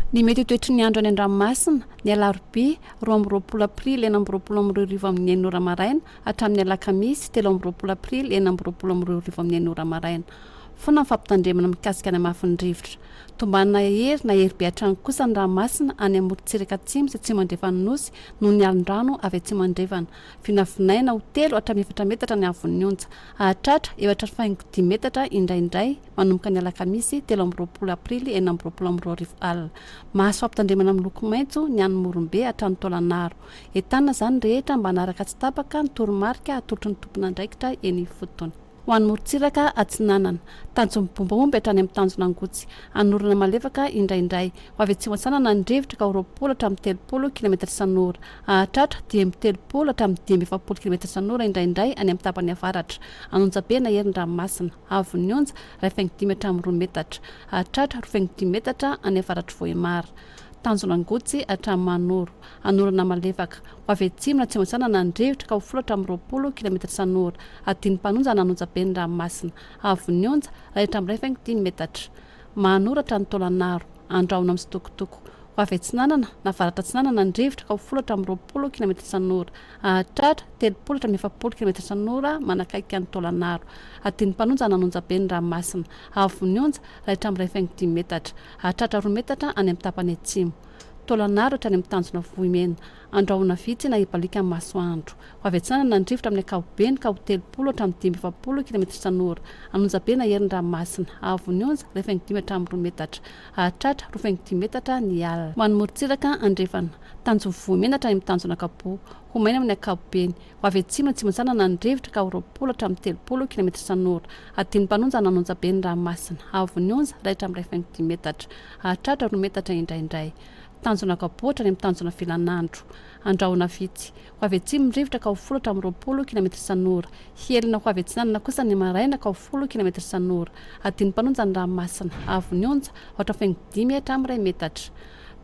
Ny mety ho toetry ny andro any an-dranomasina, ny alarobia 22 aprily 2026 amin'ny 6 ora maraina hatramin'ny alakamisy 23 aprily 2026 amin'ny 6 ora maraina. Foana ny fampitandremana mikasika ny hamafin'ny rivotra. Tombanana hery na hery be hatrany kosa ny ranomasina any amorontsiraka atsimo sy atsimo andrefan'ny Nosy noho ny alon-drano avy atsimo andrefana. Vinavinaina ho telo hatramin'ny efatra metatra ny haavon'ny onja. Hahatratra 4,5 metatra indraindray manomboka ny alakamisy 23 aprily 2026 alina. Mahazo fampitandremana miloko maitso ny any Morombe hatrany Taolagnaro. Entanina izany ny rehetra mba hanaraka tsy tapaka ny toromarika atolotry ny tompon'andraikitra eny ifotony. Ho an'ny morontsiraka atsinanana, tanjon'ny bombaomby hatrany amin'ny tanjona Angotsy, anorana malefaka indraindray, ho avy atsimo atsinanana ny rivotra ka ho 20 hatramin'ny 30 kilometatra isan'ora, hahatratra 35 hatramin'ny 45 kilometatra isan'ora indraindray any amin'ny tapany avaratra, Anonjabe na Herin-dranomasina. Haavon'ny onja, 1,5 hatramin'ny 2 metatra. Hahatratra 2,5 metatra any avaratr'i Vohemar. Tanjona Angotsy hatramin'ny Mahanoro. Anorana malefaka. Ho avy atsimo na atsimo atsinanana ny rivotra ka ho folo hatramin'ny 20 kilometatra isan'ora. Adin'ny mpanonja na an'onjabe ny ranomasina. Haavon'ny onja, iray hatramin'ny 1,5 metatra. Mahanoro hatrany Taolagnaro. Andrahona mitsitokotoko. Ho avy atsinanana na avaratra atsinanana ny rivotra ka ho folo hatramin'ny 20 kilometatra isan'ora. Hahatratra 30 hatramin'ny 40 kilometatra isan'ora manakaiky an'i Taolagnaro. Adin'ny mpanonja nanonja be ny ranomasina. Haavon'ny onja, iray hatramin'ny 1,5 metatra. Hahatratra 2 metatra any amin'ny tapany atsimo. Taolagnaro hatrany amin'ny tanjona Vohimena. Andrahona vitsy na hibaliaka ny masoandro. Ho avy atsinanana ny rivotra amin'ny ankapobeny ka ho 30 hatramin'ny 45 kilometatra isan'ora. Anonja be na herin'ny ranomasina. Haavon'ny onja, 1,5 hatramin'ny 2 metatra. Hahatratra 2,5 metatra ny alina. Ho an'ny morontsiraka andrefana. Tanjon'ny Vohimena hatrany amin'ny tanjona Ankapoa. Ho maina amin'ny ankapobeny. Ho avy atsimo na atsimo atsinanana ny rivotra ka ho 20 hatramin'ny 30 kilometatra isan'ora. Adin'ny mpanonja nanonja be ny ranomasina. Haavon'ny onja, iray hatramin'ny 1,5 metatra. Hahatratra 2 metatra indraindray. Tanjona Ankapoa hatrany amin'ny tanjona Vilanandro. Andrahona vitsy. Ho avy atsimo ny rivotra ka ho 10 hatramin'ny 20 kilometatra isan'ora. Hihelina ho avy atsinanana kosa ny maraina ka ho 10 kilometatra isan'ora. Adin'ny mpanonja ny ranomasina. Haavon'ny onja, 4,5 hatramin'ny 1 metatra.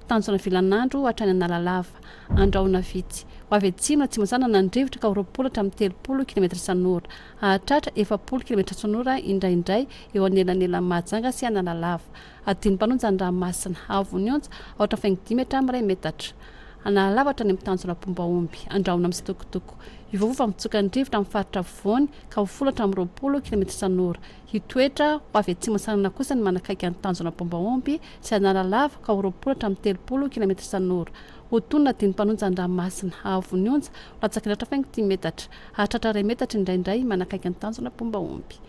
Tanjona Vilanandro hatrany Analalava. Andrahona vitsy. Ho avy atsimo na atsimo atsinanana ny rivotra ka ho 20 hatramin'ny 30 kilometatra isan'ora. Hahatratra 40 kilometatra isan'ora indraindray eo anelanelan'i Mahajanga sy Analalava. Adin'ny mpanonja ny ranomasina. Haavon'ny onja, 4,5 hatramin'ny 1 metatra. Analalava hatrany amin'ny tanjona Pombaomby. Andrahona mitsitokotoko. Hiovaova mitsoka ny rivotra amin'ny faritra afovoany ka ho 10 hatramin'ny 20 kilometatra isan'ora. Hitoetra ho avy atsimo atsinanana kosa ny manakaiky an'ny tanjona Pombaomby sy Analalava ka ho 20 hatramin'ny 30 kilometatra isan'ora. Ho tonona adin'ny mpanonja ny ranomasina. Haavon'ny onja, ho latsaky ny 4,5 metatra. Hahatratra 1 metatra indraindray manakaiky ny tanjona Pombaomby.